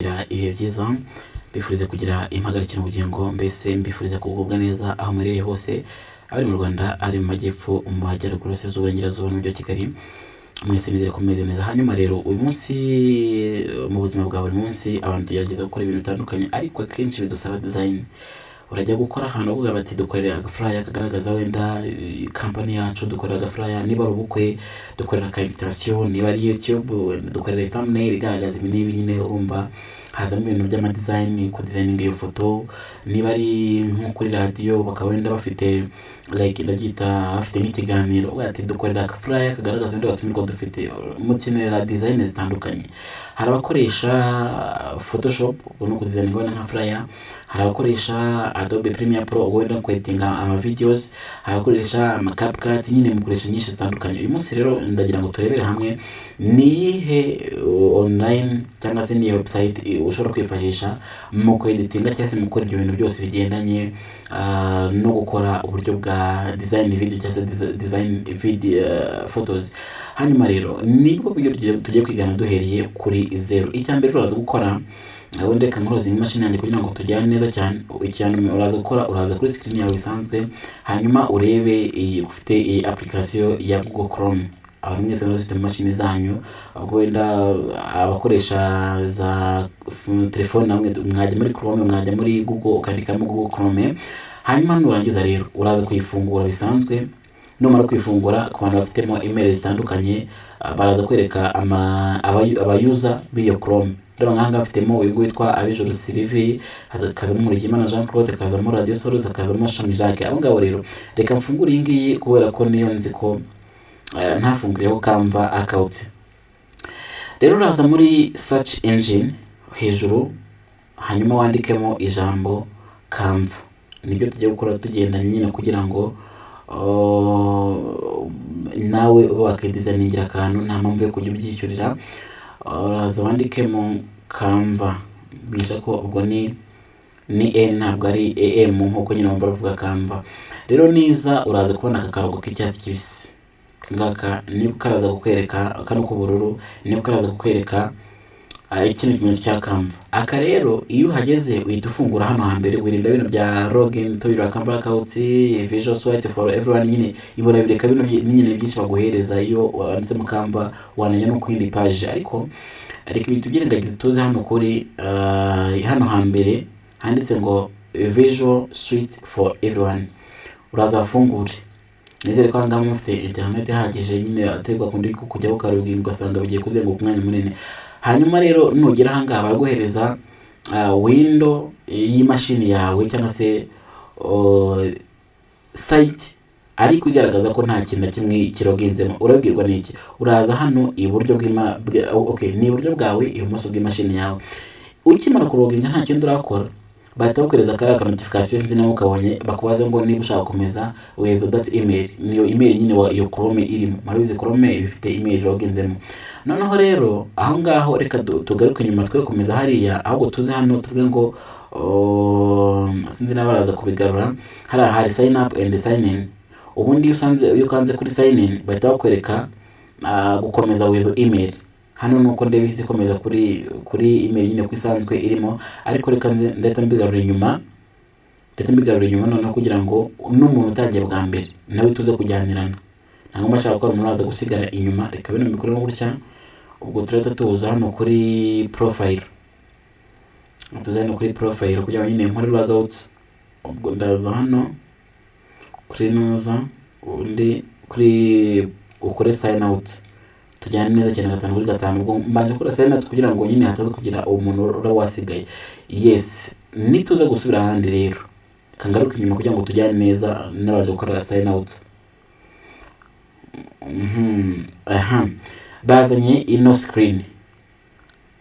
Kugira ibihe byiza, mbifuriza kugira impagarike n'ubugingo, mbese mbifuriza kugubwa neza aho muherereye hose, abari mu Rwanda, ari mu majyepfo, mu majyaruguru, burasirazuba, uburengerazuba n'umujyi wa Kigali, mwese nizere ko mumeze neza. Hanyuma rero uyu munsi, mu buzima bwa buri munsi abantu tugerageza gukora ibintu bitandukanye, ariko akenshi bidusaba design. Urajya gukora ahantu bavuga bati: "Dukorera agaflyer kagaragaza wenda company yacu, dukorera agaflyer niba ari ubukwe, dukorera aka invitation, niba ari YouTube, wenda dukorera thumbnail igaragaza ibi n'ibi." Nyine urumva hazamo ibintu by'amadesign, kudesigninga iyo foto. Niba ari nko kuri radiyo, bakaba wenda bafite, like, ndabyita, bafite nk'ikiganiro, bavuga ati: "Dukorera agaflyer kagaragaza wenda abatumirwa dufite." Mukenera design zitandukanye. Hari abakoresha Photoshop, ubwo ni ukudesigninga wenda nka flyer. Hari abakoresha Adobe Premiere Pro, ubwo wenda kweditinga ama videos. Hari abakoresha ama CapCut. Nyine mukoresha nyinshi zitandukanye. Uyu munsi rero ndagira ngo turebere hamwe ni iyihe online cyangwa se ni website ushobora kwifashisha mu kweditinga cyangwa se mu gukora ibyo bintu byose bigendanye no gukora uburyo bwa design video cyangwa se design video, photos. Hanyuma rero nibwo buryo tugiye kwigana duhereye kuri zero. Icya mbere uraza gukora, wenda reka nkuroze imashini yanjye kugira ngo tujyane neza cyane. Icya mbere uraza gukora, uraza kuri screen yawe bisanzwe, hanyuma urebe iyi ufite iyi application ya Google Chrome. Abantu mwese muzifite mu mashini zanyu, ubwo wenda abakoresha za telefone namwe mwajya muri Chrome, mwajya muri Google ukandikamo Google Chrome. Hanyuma nurangiza rero uraza kuyifungura bisanzwe. Numara kwifungura, ku bantu bafitemo email zitandukanye, baraza kwereka abayuza b'iyo Chrome. Rero nk'aha ngaha mfitemo uyu nguyu witwa Abijuru Sylvie, hakazamo Nkurikiyimana Jean Claude, hakazamo Radio Salus, hakazamo Shami Jacques. Abo ngabo rero reka mfungure iyi ngiyi kubera ko niyo nzi ko ntafunguriyeho Canva account. Rero uraza muri search engine hejuru, hanyuma wandikemo ijambo Canva. Nibyo tugiye gukora tugenda nyine kugira ngo nawe ube wakidesigningira akantu, nta mpamvu yo kujya ubyishyurira. Uraza wandikemo Canva, bwisha ko ubwo ni e, ntabwo ari em, nkuko nyine wumva bavuga Canva. Rero niza uraza kubona aka karongo k'icyatsi kibisi. Aka ngaka niko karaza kukwereka, kano k'ubururu niko karaza kukwereka kino kimenyetso cya Canva. Aka rero iyo uhageze uhita ufungura hano hambere, wirinda bino bya login to your Canva account, visual suite for everyone. Nyine ibura bireka bino nyine byinshi baguhereza iyo wanditsemo Canva, wanajya no ku yindi page. Ariko reka ibintu tubyirengagize, tuze hano kuri hano hambere handitse ngo visual suite for everyone. Uraza wafungure. Nizere ko ahangaha mufite internet ihagije nyine, aterwa kundi kujyaho ukarubwira ugasanga bigiye kuzenguruka umwanya munini. Hanyuma rero nugera ahangaha baraguhereza window y'imashini yawe cyangwa se site, ariko igaragaza ko nta kintu na kimwe kiroginzemo. Urabwirwa n'iki? Uraza hano iburyo bw'ima okay, ni iburyo bwawe, ibumoso bw'imashini yawe. Ukimara kuroginga, nta kindi urakora, bahita bakohereza kariya ka notification, sinzi nawe ukabonye, bakubaza ngo niba ushaka gukomeza with that email. Niyo email nyine wa iyo Chrome irimo. Murabizi, Chrome iba ifite email loginzemo. Noneho rero aho ngaho reka tugaruke inyuma, twe gukomeza hariya, ahubwo tuze hano tuvuge ngo, oh, sinzi niba baraza kubigarura. Hariya hari sign up and sign in. Ubundi iyo usanze, iyo ukanze kuri sign in, bahita bakwereka gukomeza with email. Hano nuko ndeba ihise ikomeza kuri email nyine ko isanzwe irimo, ariko reka nze ndahita mbigarura inyuma noneho kugira ngo n'umuntu utagiye bwa mbere nawe tuze kujyanirana. Ntabwo mba nshaka ko hari umuntu uraza gusigara inyuma. Reka bino mbikoremo gutya. Ubwo turahita tuza hano kuri profile, tuza hano kuri profile kugira ngo nyine nkore logout. Ubwo ndaza hano kuri nuza, undi kuri ukore sign out, tujyane neza cyane gatanu kuri gatanu. Ubwo mbanje gukora sign out kugira ngo nyine hataza kugira umuntu uraba wasigaye. Yes, nituza gusubira ahandi rero, kangaruka inyuma kugira ngo tujyane neza n'abaje gukora sign out. Aha bazanye ino screen,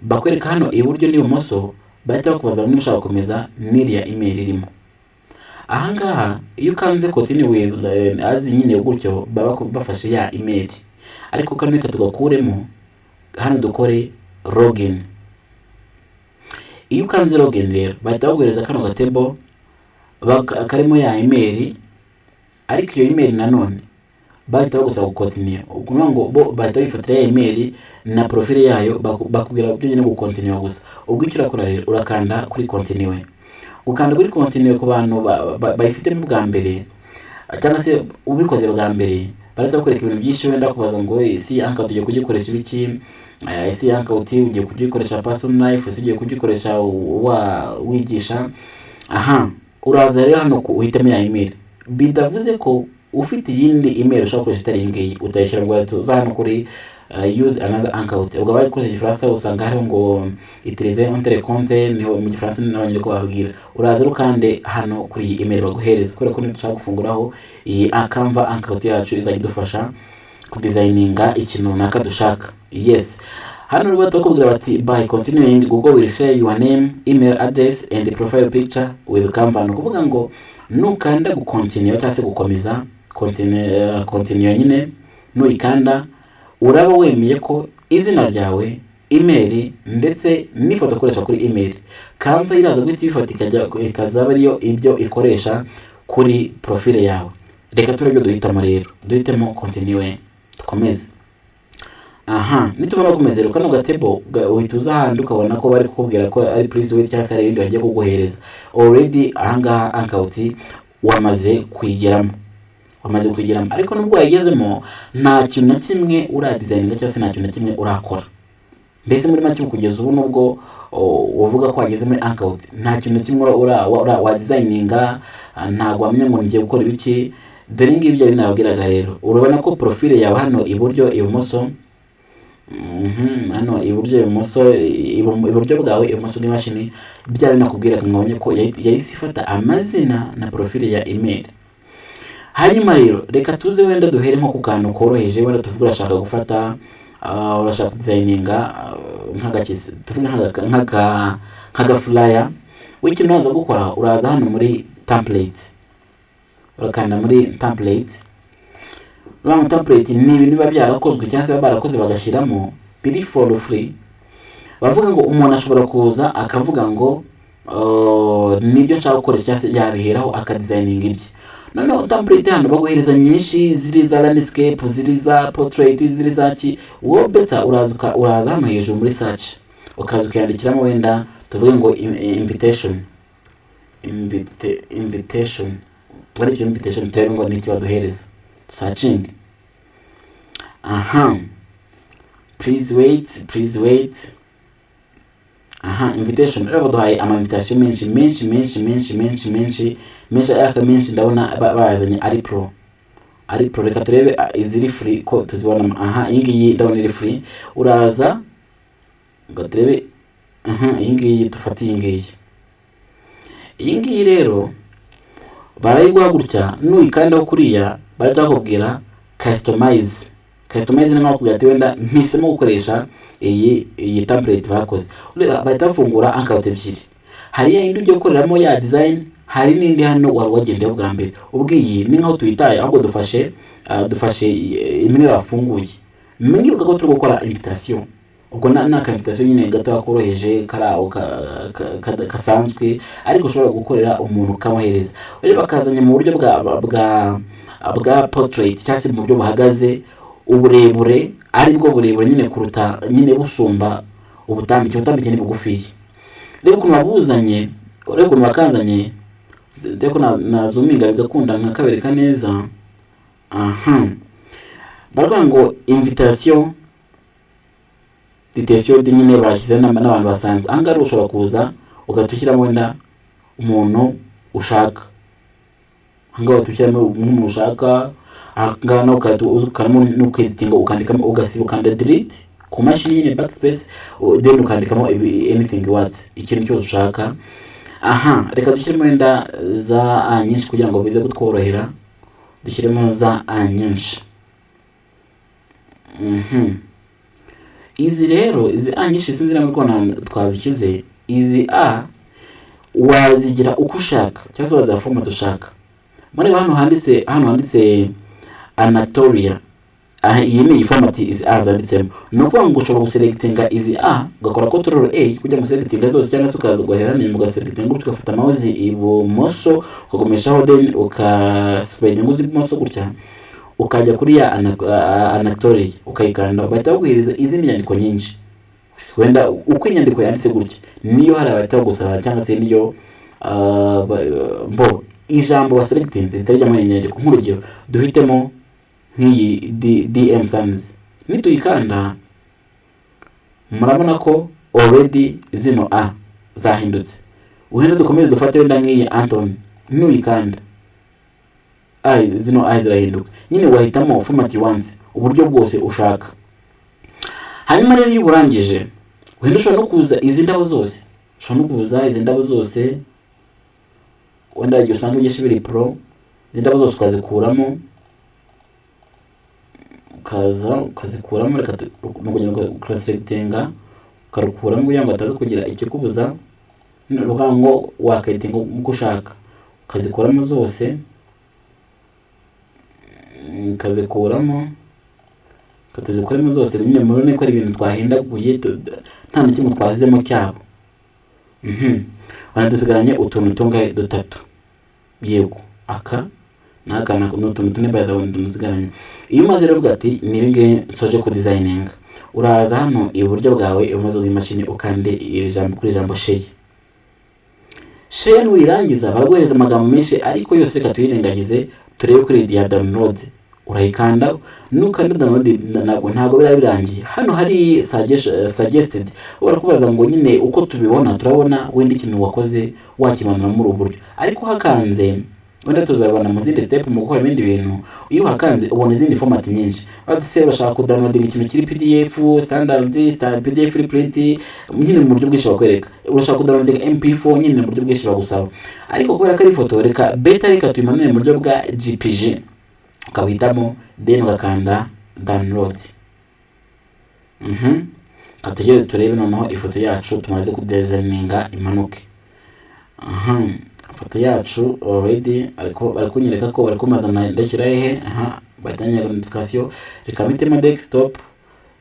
bakwereka hano iburyo n'ibumoso, bahita bakubaza niba ushaka gukomeza n'iriya email irimo ahangaha. Iyo ukanze continue with azi nyine gutyo, baba bafashe ya email. Ariko kano reka tugakuremo hano, dukore login. Iyo ukanze login rero, bahita baguhereza kano gatebo karimo ya email, ariko iyo email nanone Bahita bagusaba gukontinue. Ukuvuga ngo bo bahita bifatira ya email na profile yayo, bakubwira byonyine gukontinue gusa. Ubwo icyo urakora rero, urakanda kuri continue. Gukanda kuri continue, ku bantu bayifitemo bwa mbere cyangwa se ubikoze bwa mbere, barahita bakwereka ibintu byinshi. Wenda kubaza ngo: "Ese account ugiye kugikoresha ibiki? Ese account ugiye kugikoresha personal life? Ese ugiye kugikoresha wa wigisha?" Aha uraza rero hano uhitamo ya email. Bidavuze ko ufite iyindi email ushobora gukoresha itari iyi ngiyi utayishyira, ngo tuza hano kuri use another account. Ubwo abari gukoresha Igifaransa usanga hariho ngo "utiliser un autre compte", niho mu Gifaransa n'abanyine ko bababwira. Uraza rero ukande hano kuri iyi email baguhereza, kubera ko nidushaka gufunguraho iyi Canva account yacu izajya idufasha kudesigninga ikintu runaka dushaka. Yes, hano rero bakubwira bati: "By continuing, Google will share your name, email address and profile picture with Canva." Ni ukuvuga ngo nukanda gucontinue cyangwa se gukomeza, continue, continue nyine, nuyikanda uraba wemeye ko izina ryawe, email ndetse n'ifoto ukoresha kuri email, Canva iraza guhita ibifata ikajya ikazaba ariyo ibyo ikoresha kuri profile yawe. Reka turebe ibyo duhitamo rero. Duhitemo continue, dukomeze. Aha nitumara gukomeza rero, kano gatebo uhita uza ahandi ukabona ko bari kukubwira ko ari please wait, cyangwa se hari ibindi bagiye kuguhereza. Already ahangaha account wamaze kuyigeramo, wamaze kuyigeramo. Ariko nubwo wayigezemo, nta kintu na kimwe uradesigninga cyangwa se nta kintu na kimwe urakora. Mbese muri make, kugeza ubu, nubwo uvuga ko wageze muri account, nta kintu na kimwe wadesigninga, ntabwo wamenya ngo ngiye gukora ibiki. Dore ngibi byari nababwiraga rero. Urabona ko profile yawe hano iburyo, ibumoso, hano iburyo, ibumoso, iburyo bwawe, ibumoso bw'imashini, bya binakubwiraga, mwabonye ko yahise ifata amazina na profile ya email. Hanyuma rero reka tuze wenda duhere nko ku kantu koroheje. Wenda tuvuge urashaka gufata, urashaka kudesigninga nk'agakisi, tuvuge nk'agaflyer. Ikintu uraza gukora, uraza hano muri template, urakanda muri template. Urabona template ni ibintu biba byarakozwe cyangwa se baba barakoze bagashyiramo, biri for free. Bavuga ngo umuntu ashobora kuza akavuga ngo nibyo nshaka gukoresha, cyangwa se yabiheraho akadesigninga ibye. Noneho template hano baguhereza nyinshi, ziri za landscape, ziri za portrait, ziri za ki. Wowe better uraza hano hejuru muri search, ukaza ukiyandikiramo, wenda tuvuge ngo invitation, invitation, wandikira invitation, turebe ngo niki baduhereza. Searching. Aha, please wait, please wait. Aha, invitation rero baduhaye ama invitation menshi menshi menshi menshi menshi menshi menshi, ariko menshi ndabona bazanye ari pro, ari pro. Reka turebe iziri free ko tuzibona. Aha, iyi ngiyi ndabona iri free. Uraza ngo turebe. Aha, iyi ngiyi, dufate iyi ngiyi. Iyi ngiyi rero barayiguha gutya. Nuyikandaho kuriya, bahita bakubwira customize. Customize ni nko bakubwira ati: "Wenda mpisemo gukoresha iyi template bakoze." Bahita bafungura account ebyiri: hari ya yindi ugiye gukoreramo ya design, hari n'indi hano wari wagendeyeho bwa mbere. Ubwo iyi ni nkaho tuyitaye, ahubwo dufashe imwe bafunguye. Mwibuka ko turi gukora invitation. Ubwo ni aka invitation nyine gato koroheje, kari aho kasanzwe, ariko ushobora gukorera umuntu ukamuhereza. Rero bakazanye mu buryo bwa portrait, cyangwa se mu buryo buhagaze, uburebure ari bwo burebure nyine kuruta nyine busumba ubutambike. Ubutambike ni bugufiya. Reba ukuntu babuzanye, reba ukuntu bakazanye. Dore ko nazuminga bigakunda nkakabereka neza. Aha baravuga ngo invitation invitation nyine bashyize n'abantu basanzwe. Aha ngaha rero ushobora kuza ugahita ushyiramo wenda umuntu ushaka. Aha ngaha uhita ushyiramo nk'umuntu ushaka. Aha ngaha nawe ugahita uza ukaramo n'ukeditinga, ukandikamo, ugasiba, ukanda delete ku mashini nyine, backspace, then ukandikamo anything words, ikintu cyose ushaka. Aha reka dushyiremo wenda za a nyinshi kugira ngo bize kutworohera. Dushyiremo za a nyinshi. Izi rero, izi a nyinshi, sinzi niba muri kubona twazishyize. Izi a wazigira uko ushaka cyangwa se waziha format ushaka. Mureba hano handitse Anatolia. Aha, iyi ni iyi format izi a zanditsemo. Ni ukuvuga ngo ushobora guselectinga izi a, ugakora control A kugira ngo uselectinge zose, cyangwa se ukaza ugahera inyuma ugaselectinga gutya, ugafata mouse ibumoso ukagumishaho, then ukaslidinga uza ibumoso gutya. Ukajya kuri ya Anactoria, ukayikanda, bahita baguhereza izindi nyandiko nyinshi. Wenda uko inyandiko yanditse gutya niyo hari abahita bagusaba, cyangwa se niyo mbo ijambo waselectinze ritari muri iyi nyandiko. Nk'urugero, duhitemo nk'iyi DM Sans. Nituyikanda, murabona ko already zino a zahindutse. Wenda dukomeze dufate wenda nk'iyi Anton, nuyikanda a zino a zirahinduka nyine. Wahitamo format once, uburyo bwose ushaka. Hanyuma rero iyo urangije, wenda ushobora no kuza izi ndabo zose, ushobora no kuza izi ndabo zose, wenda igihe usanga ibyinshi biri pro, izi ndabo zose ukazikuramo, ukaza ukazikuramo. Reka ni ukugenda ukaraselectinga, ukarukuramo kugira ngo hataza kugira ikikubuza. Ni ukuvuga ngo waketinga uko ushaka, ukazikuramo zose, ukazikuramo. Reka tuzikuremo zose nyine, murabona ko ari ibintu twahindaguye, nta na kimwe twasizemo cyabo. Wenda dusigaranye utuntu tungahe? Dutatu. Yego, aka n'aka n'aka, ni utuntu tune by the way dusigaranye. Iyo umaze rero uvuga ati ni ibi ngibi nsoje ku designinga, uraza hano iburyo bwawe, ibumoso bw'imashini, ukande iri jambo kuri ijambo share. Share nuyirangiza, baraguhereza amagambo menshi, ariko yose reka tuyirengagize, turebe kuri ya download. Urayikanda, nukanda download, ntabwo biba birangiye. Hano hari suggested, barakubaza ngo nyine uko tubibona, turabona wenda ikintu wakoze wakimanura muri ubu buryo, ariko hakanze wenda tuzabibona mu zindi step mu gukora ibindi bintu. Iyo uhakanze ubona izindi format nyinshi. Bati se bashaka kudownloadinga ikintu kiri PDF standard, star PDF print, nyine mu buryo bwinshi bakwereka. Urashaka kudownloadinga MP4, nyine mu buryo bwinshi bagusaba. Ariko kubera ko ari ifoto, reka beta, reka tuyimanure mu buryo bwa JPG, ukawuhitamo, then ugakanda download. Kategereze turebe noneho ifoto yacu tumaze kudesigninga imanuke. Aha ifoto yacu already, ariko bari kunyereka ko bari kumazana, ndashyira hehe? Aha bahita banyereka notification. Reka mpitemo desktop,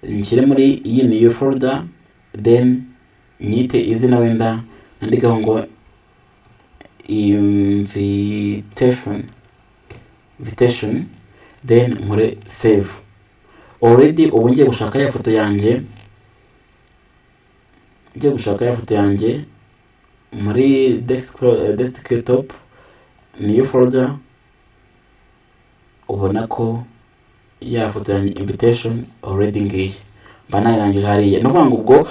nshyire muri iyi new folder, then nyite izina, wenda nandikaho ngo invitation, invitation, then nkore save. Already ubu ngiye gushaka ya foto yanjye, ngiye gushaka ya foto yanjye muri desktop, new folder. Ubona ko ya foto yanjye invitation already ngiyi, mba nayirangije hariya. Ni ukuvuga ngo ubwo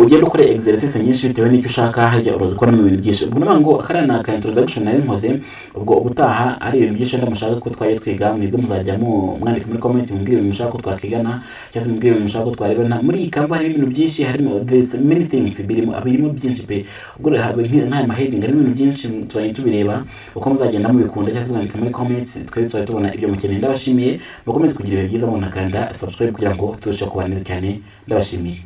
ugenda ukora exercice nyinshi bitewe n'icyo ushaka, hajya uraza ukoramo ibintu byinshi. Ubwo ni ukuvuga ngo kariya ni aka introduction nari nkoze. Ubwo ubutaha ari ibintu byinshi wenda mushaka ko twajya twiga, mwebwe muzajya mwandika muri comment, mubwire ibintu mushaka ko twakigana, cyangwa se mubwire ibintu mushaka ko twarebana. Muri iyi Canva harimo ibintu byinshi, harimo, there's many things, birimo byinshi pe. Ubwo rero nk'aya ma heading, harimo ibintu byinshi, tuzajya tubireba uko muzagenda mubikunda, cyangwa se mwandika muri comments, twebwe tuzajya tubona ibyo mukeneye. Ndabashimiye, mukomeze kugira ibihe byiza, munakanda subscribe kugira ngo turusheho kubana neza cyane. Ndabashimiye.